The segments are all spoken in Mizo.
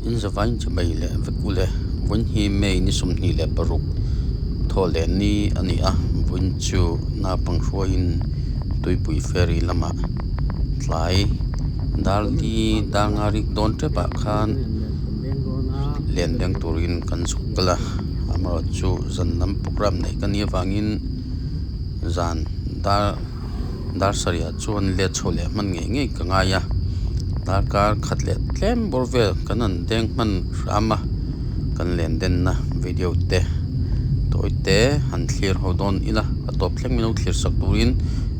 In zavai chibai leh vek ule vawiin hi May ni 26 thawh leh ni a ni a, vawiin chu naupang hruaiin tuipui ferry lamah tlai dar li dar nga rik dawn tep ah khan len deng turin kan chhuk kal a, amaherawhchu zan lam programme neih ka nih avangin zan dar. Dar sarih ah chuan let chho leh hman ngei ngei ka ngai a, darkar khat leh tlem bawr vel kan han deng hman hram a, kan len denna video te tawi te han thlir ho dawn ila a tawp thleng min lo thlir sak turin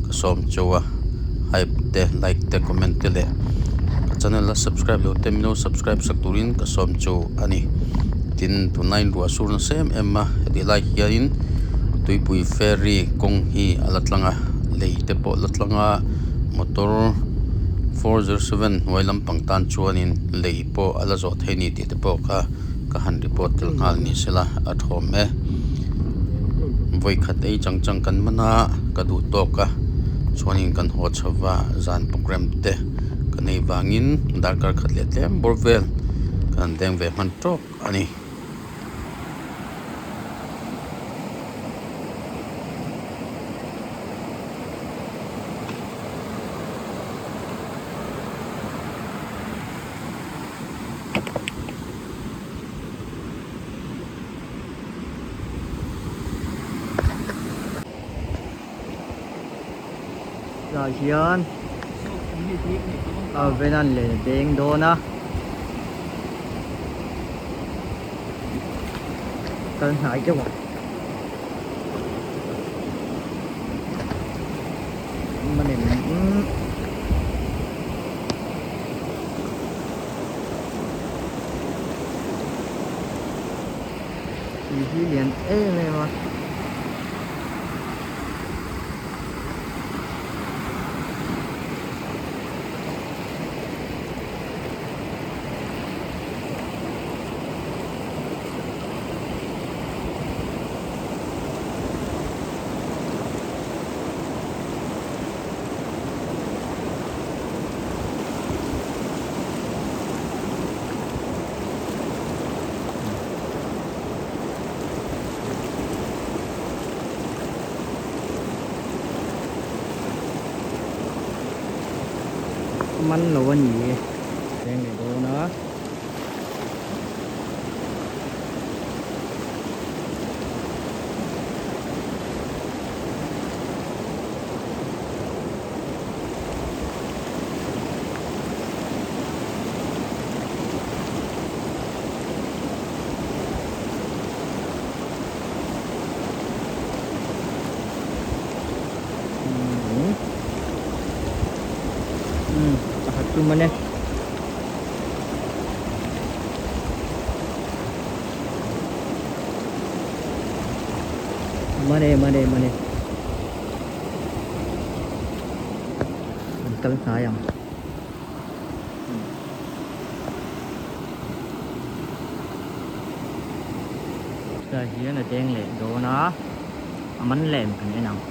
ka sawm cheu a, hype te like te comment te leh ka channel a subscribe lo te min lo subscribe sak turin ka sawm cheu a ni. Tin tunlai in ruah sur nasa em em a hetih lai hianin tuipui ferry kawng hi a la tlang a lei te pawh a la tlang a motor 407 hnuai lampang tan chuanin lei pawh a la zawh thei a ni tih te pawh kha ka han report tel nghal ni sela a thawm e vawikhat ei chang chang kan man a ka duh tawk a chuanin kan haw chho va zan programme te ka nei vangin darkar khat leh tlem bawr vel kan han deng ve hman tawk a ni. Tah hian a venan leh deng dawn a kal hnai deuh ang Tui hi lian em em a. Man lo a ni e leng leh dawn a. Pakhat chu man e. Man e man e man e. An kal hnai ang. Tah hian a deng leh dawn a, a man lem kan en ang.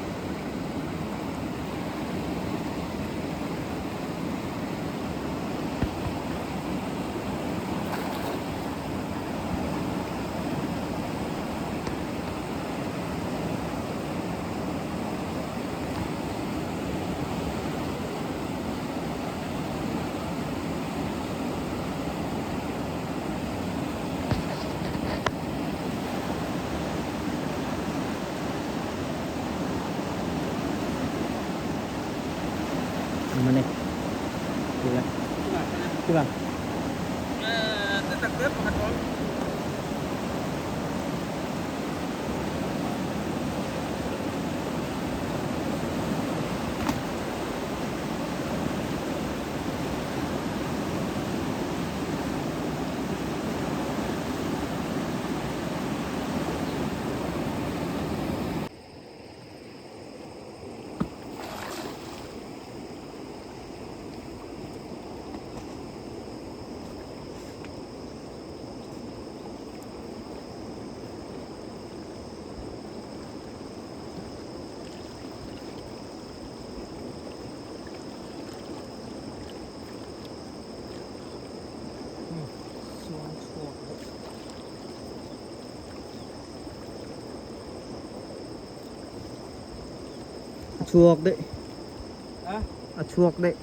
Mane. Kila. Kila. chhuak daih. A chhuak daih.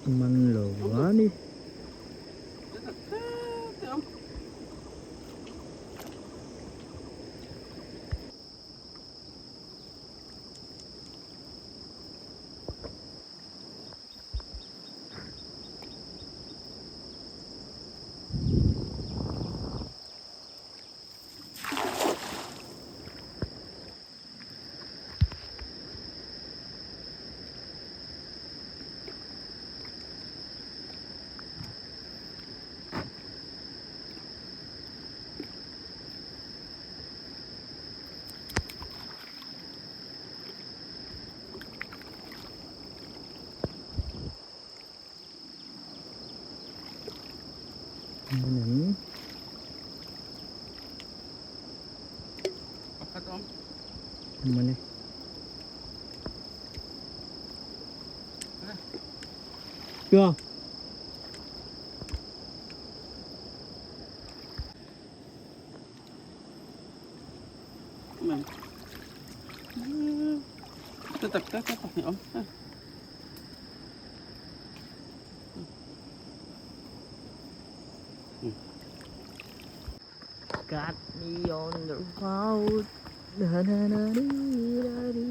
Man lo a ni. Mane. Chưa? Got me on the road. Na na na di da di.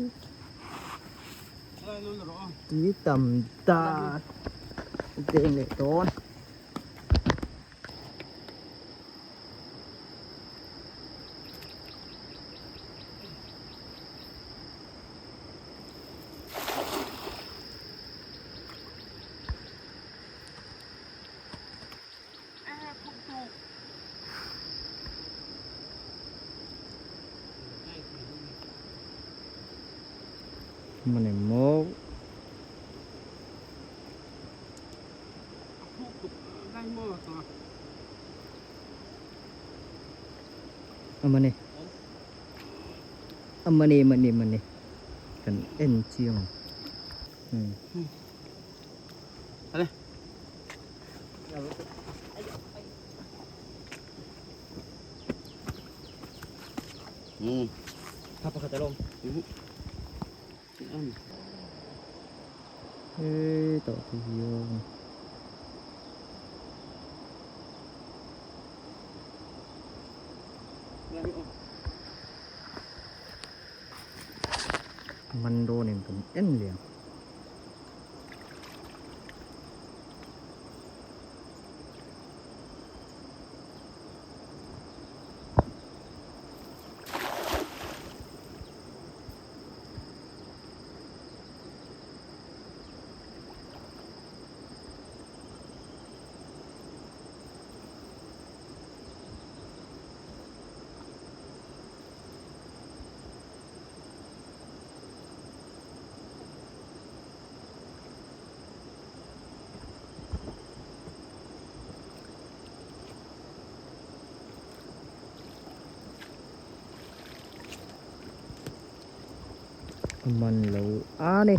Tui tam ta deng leh dawn. Mane maw. Mane. Mane mane mane. Kan en chiang. Hmm. Tha pakhat alawm. Hei tah te hian. Man dawnin kan en liam. A man lo a ni.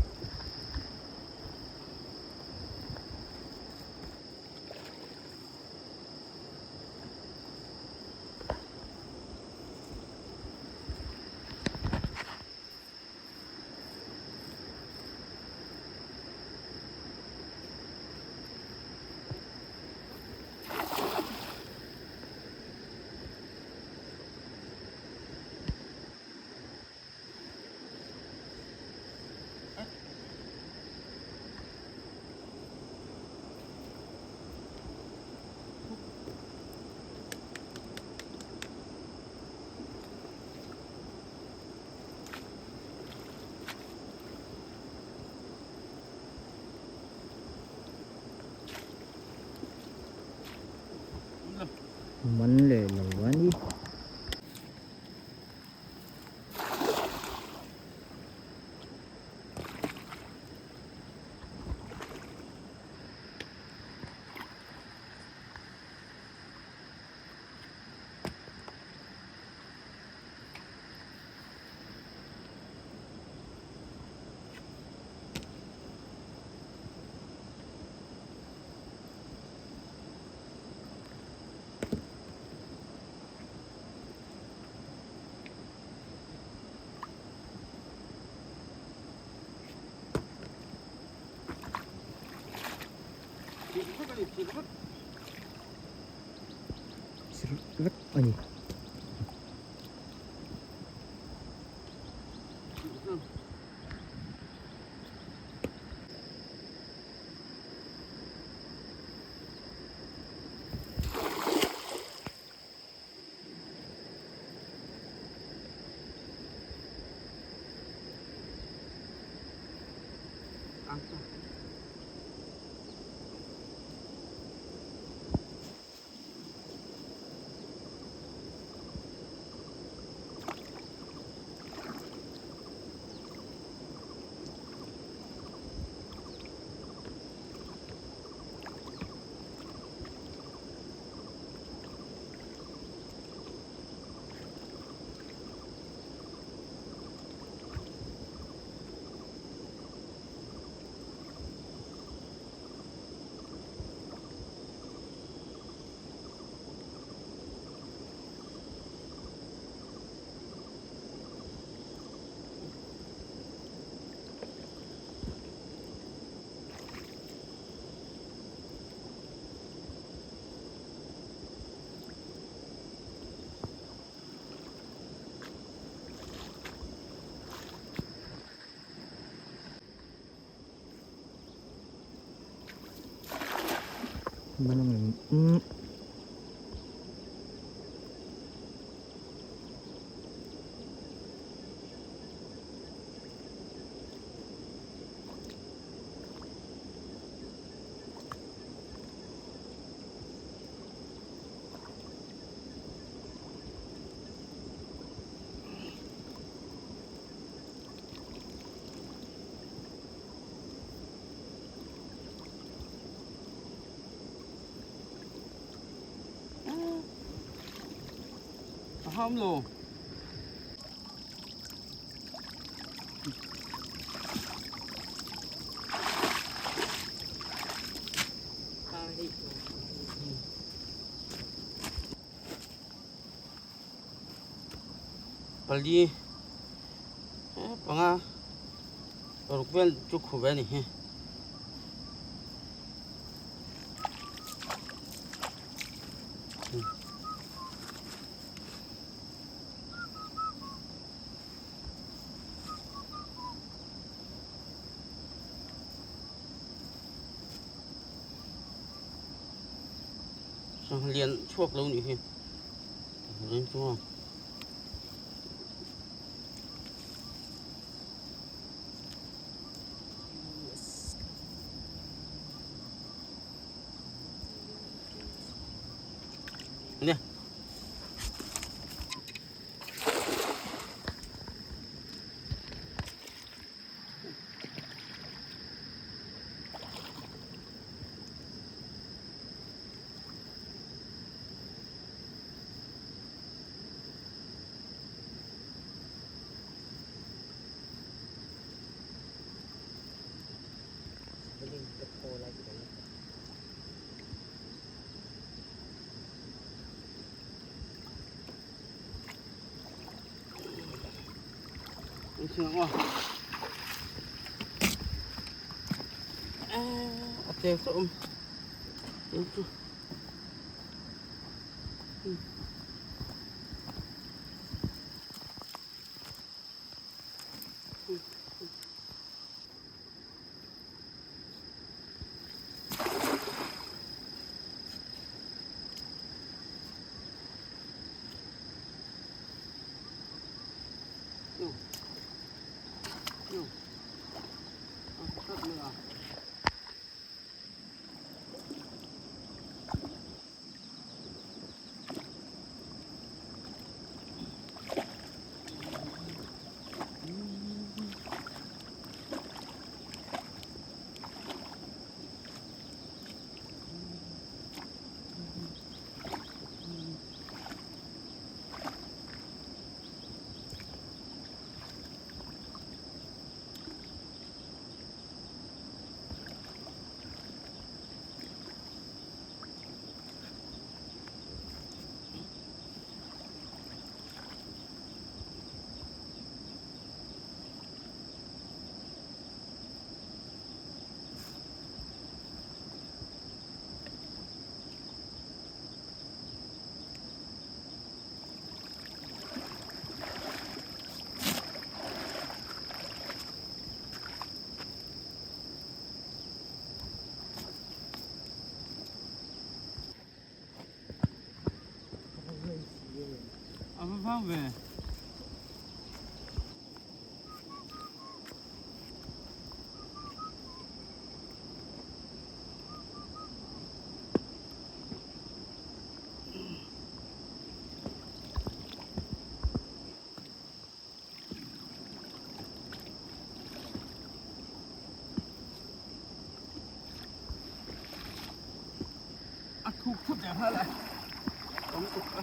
Man leh lo a ni. Vek a ni. Man ang Ham lo. Pali panga paruk vel chu khu ve a ni hi. Sangha lian chhuak lo nih hi reng chu a. A tel chu awm tel chu. A va vang ve. A thuk thut leh nghal a awm tuk a.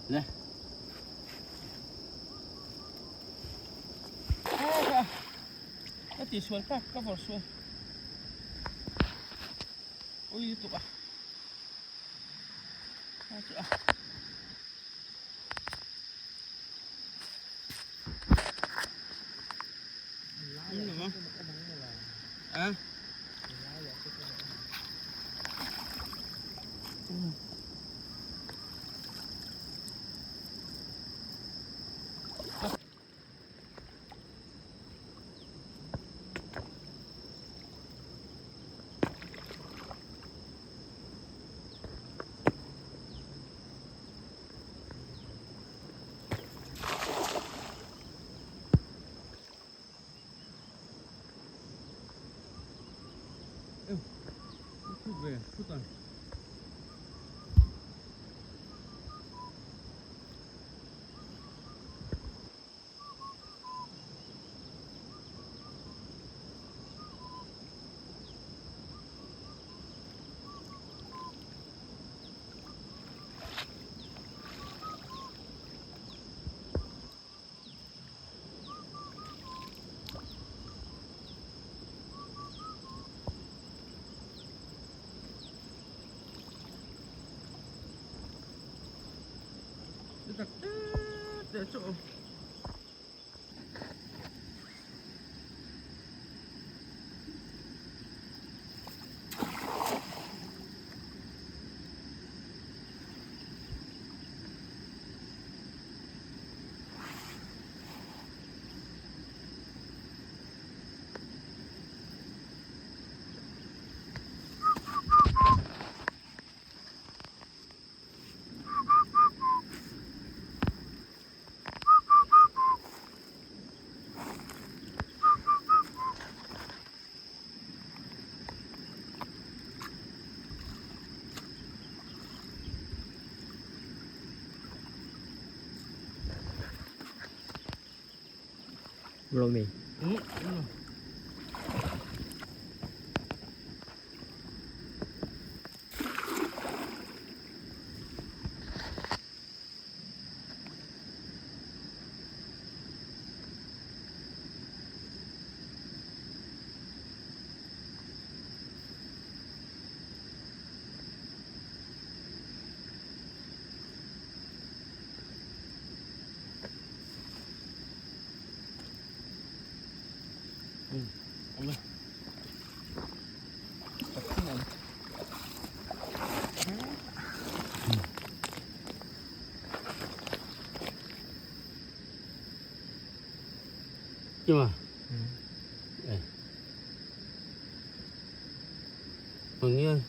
Le. Ka ti sual tak ka vawr sual. Ui lutuk a. A chu a. A. Tak te te chu. Lo mi. Kima. Eh. Mangian.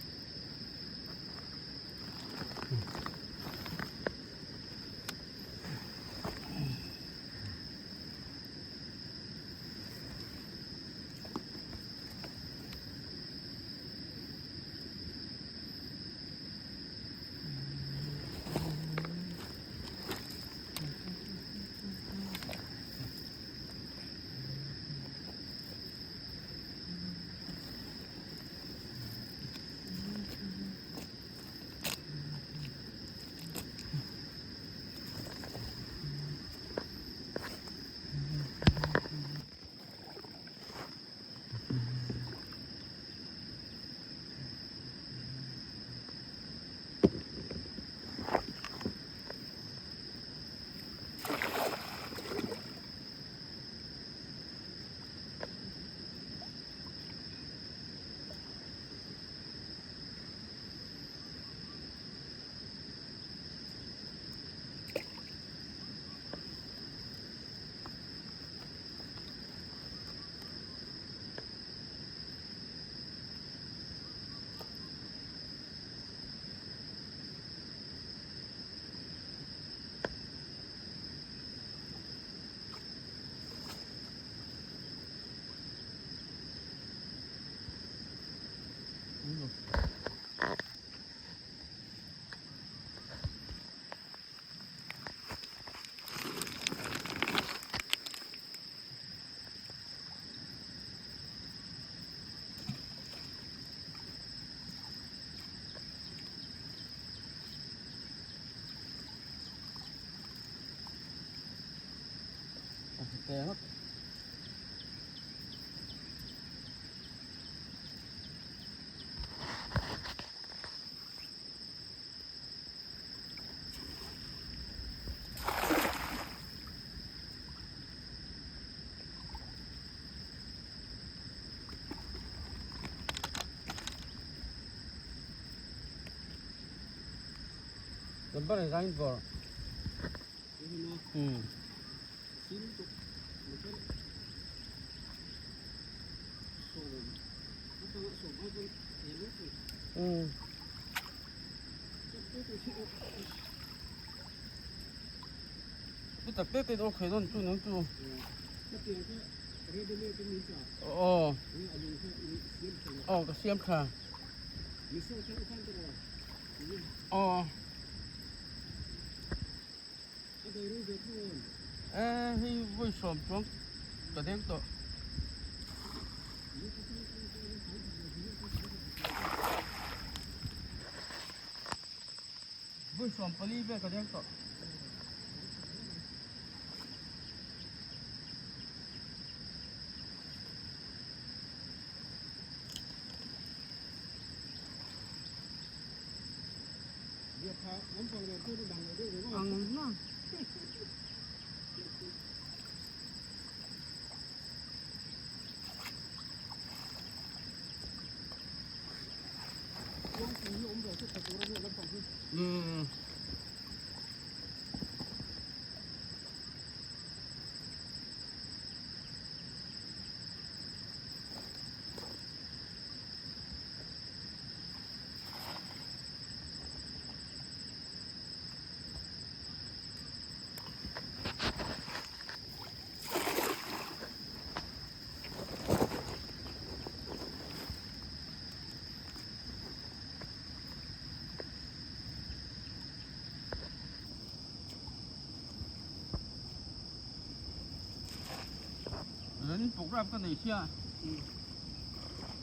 Vawiin program ka nei sia.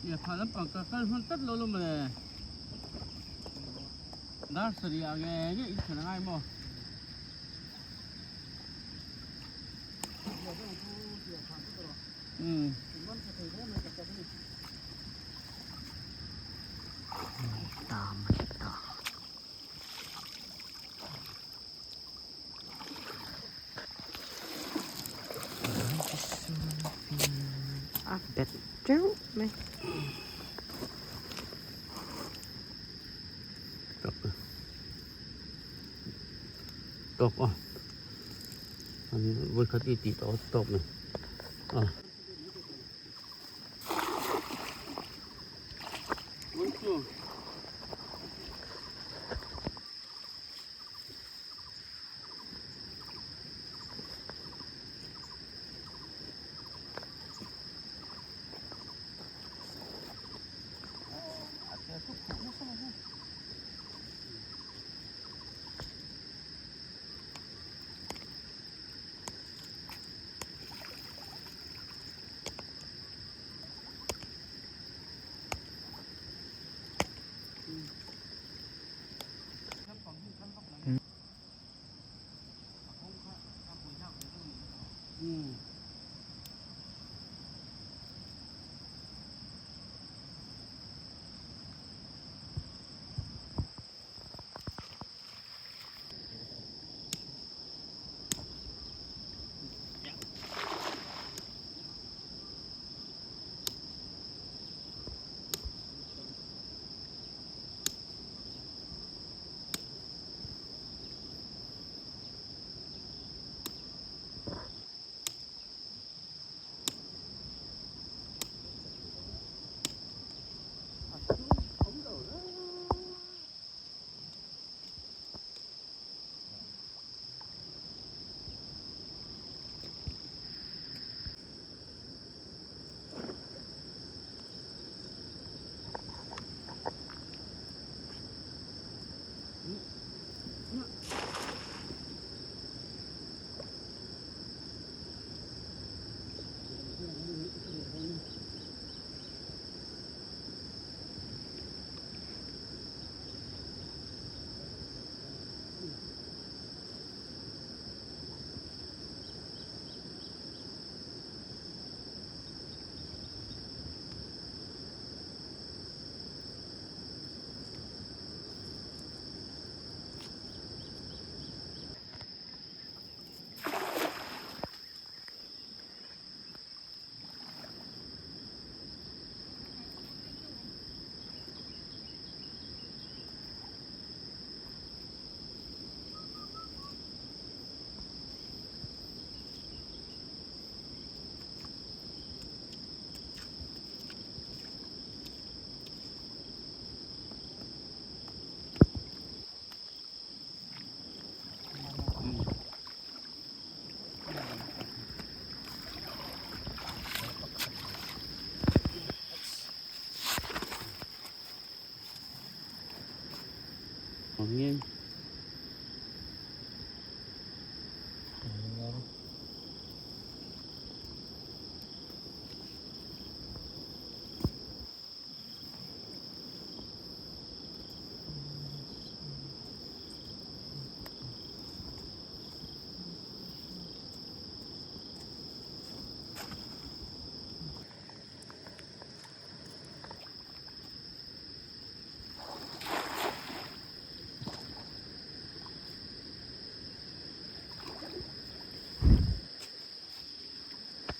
Lehkha lampang ka kal hman tlat lo lo mawle. Dar sarih ah nge nge in thlen angai maw? Umm. Ta mai ta. A bet teuh mai. Tawp a ani vawikhat i tih tawh tawp mai a.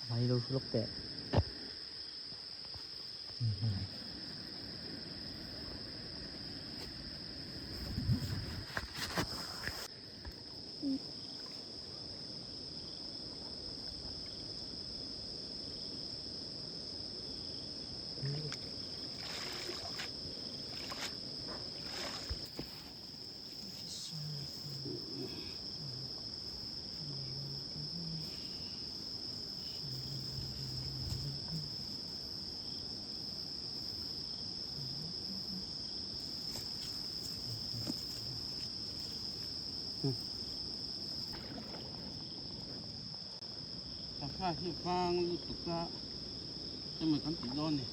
Mai lo lawk teh. Sangha hi vang lutuk a chumi kan tih dawn a ni.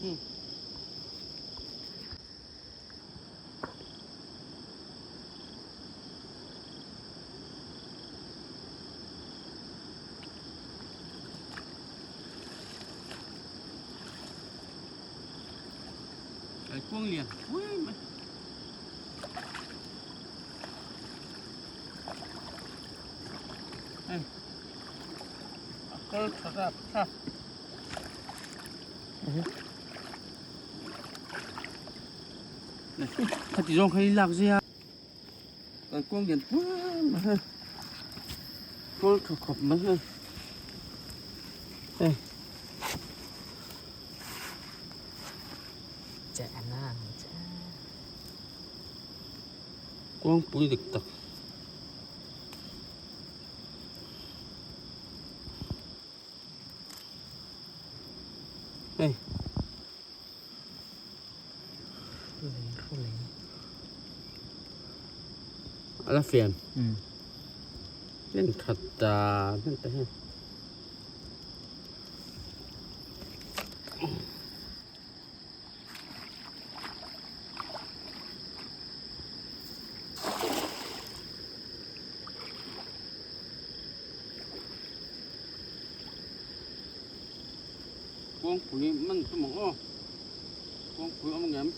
Hmm? Kaikuang lian pui mai. Hei a kal tha rap thlak. Khati zawng kha i lak zia. Kaikuang lian pui mai hei. Kal tha khawp mai hei. Hei. Kawngpui dik tak. Hei. A la fian. Hnem that ta hnem ta hian. Kawngpui man tum ang aw kawngpui awm ang em.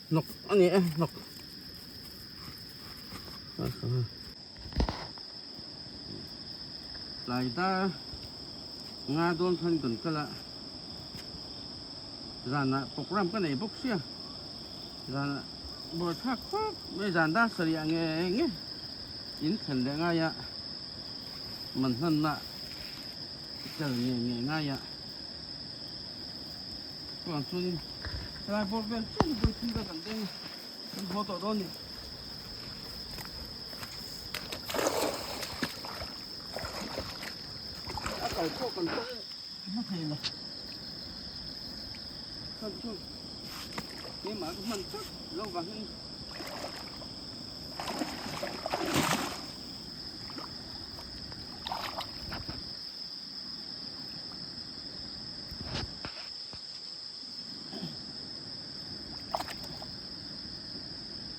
Hnawk a ni e hnawk tlai dar nga dawn khan kan kal a zanah program ka nei bawk sia zanah buai thlak khawp mai zan dar sarih nge nge in thlen leh ngai a man hmanna tel nge nge ngai a. Chuan chuanin helai bawr vel chiah hi vawi thum vel kan deng a, kan haw tawh dawn a ni. Kal pawh kan kal hma thei lo. Kal chu keimah ka hman tak lo vangin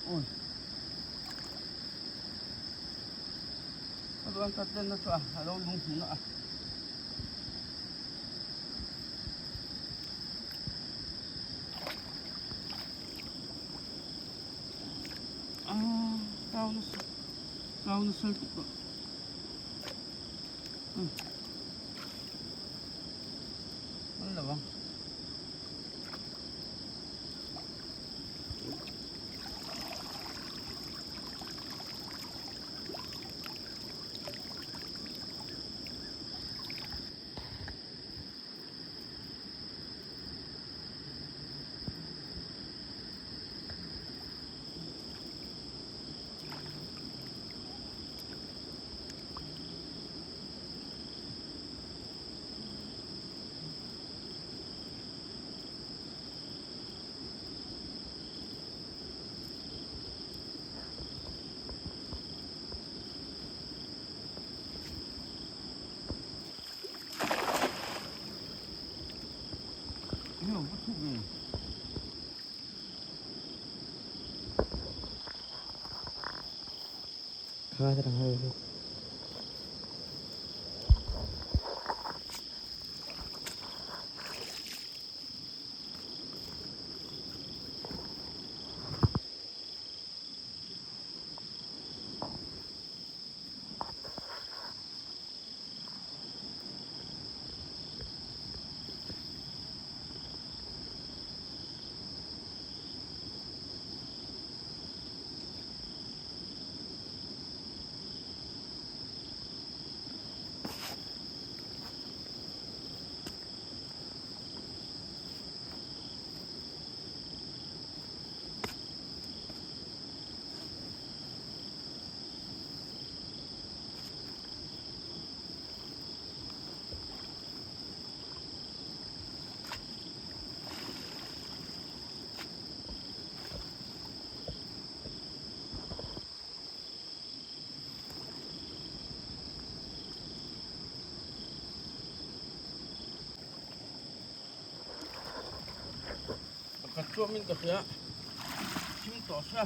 Ôi. Ka duan tat len na chu a a lo lung hmun a. A kau na kau na sal tuk tawh. An lo ang. Pakhat chuamin ka hria thim tawh sia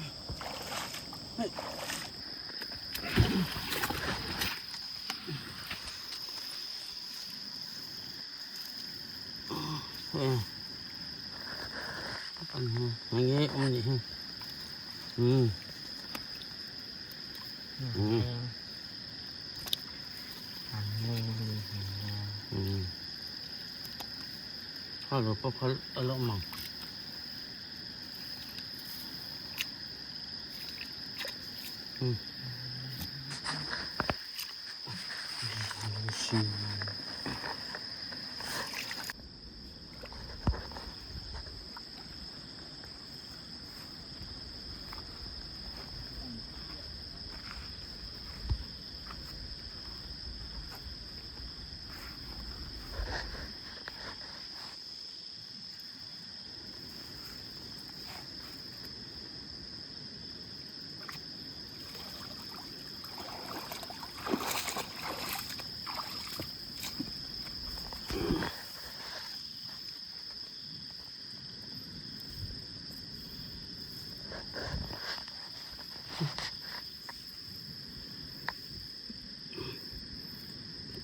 hei. Hei awm nih hi umm umm kha lo pawh kha a la awm ang.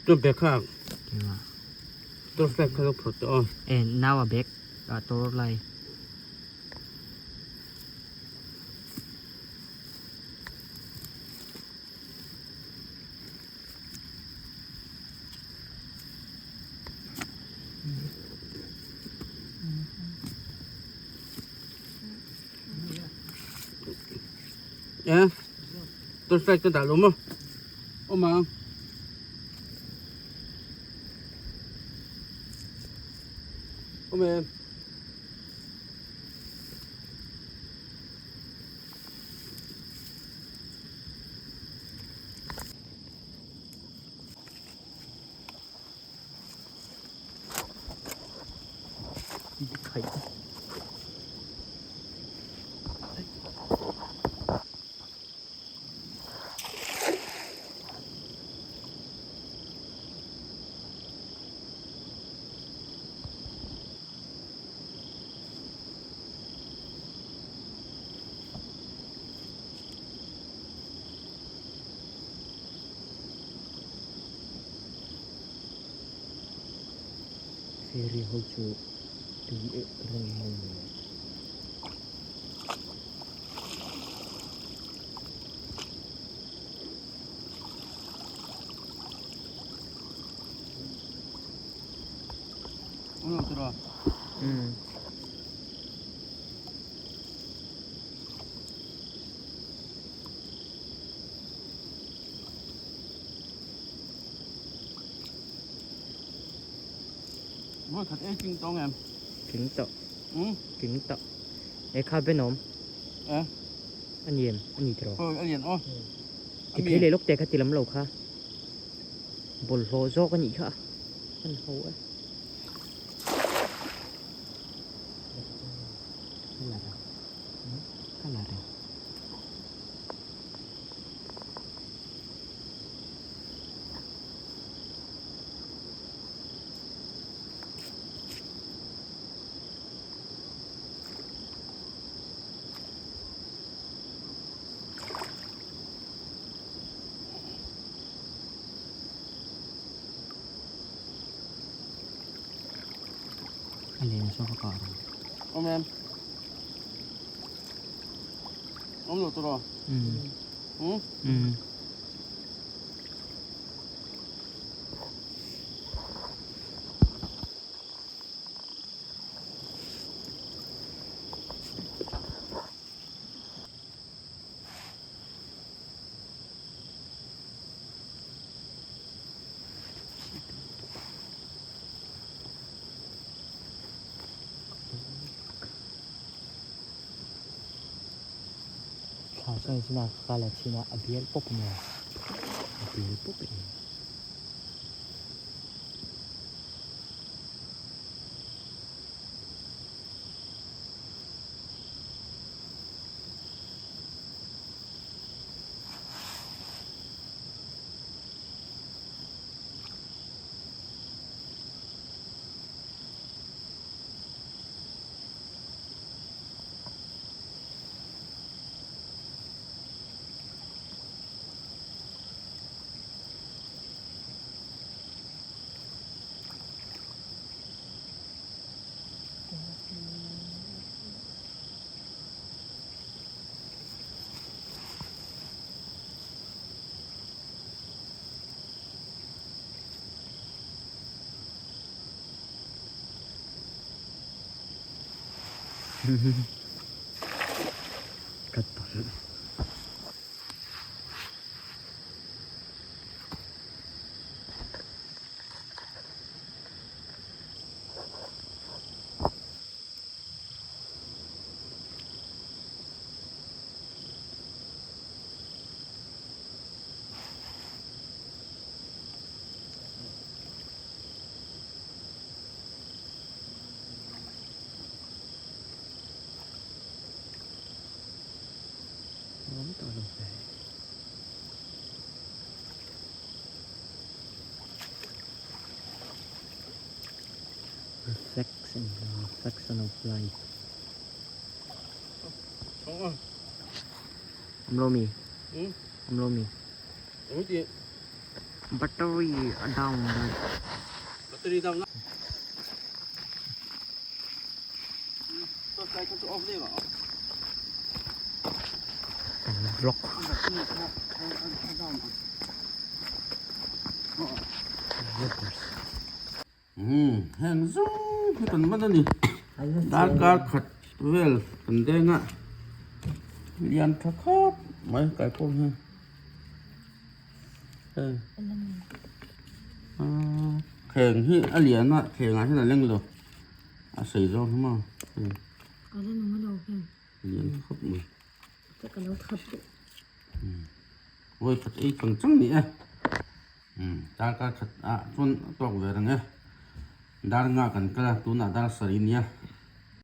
Tôi bé khác tôi phải khá là phật to And now a bag to like Yeah. Tôi phải tôi đã đúng không? Ô mà. Ô mẹ. Ferry ho chu tui eh rawng ho ni lo. Umm. Kính tọ. Kính tọ. E kha bên awm. A ni em? A ni tiraw? Ti phei leh lawk teh kha ti lam lo kha. Bawlhhlawh zawk a nih kha. An ho e. A len saw ka kah rawh. Awm em? Awm lo tawh rawh. Umm. Umm? Umm. Thla chuan china ka kal a chhin a a bial pawp a nia a bial pawp a ni. Ka tawlh. Awm tawh lo ve. Reflection, reflection of light. Awm lo mi? Awm lo mi? Battery a down daih. Battery down na. Torchlight kha chu off daih rawh. Kan vlog. Vloggers. Heng zawng hi kan man a ni. Darkar khat vel kan deng a. Lian tha khawp mai kai pawh hi. Heng. Kheng hi a lian a kheng ah hian a leng lo. A sei zawng hi maw. Lian khawp mai. Vawi khat ei chang chang ni e. Darkar khat ah chuan a tawk ve reng e. Dar nga kan kal a tunah dar sarih nia.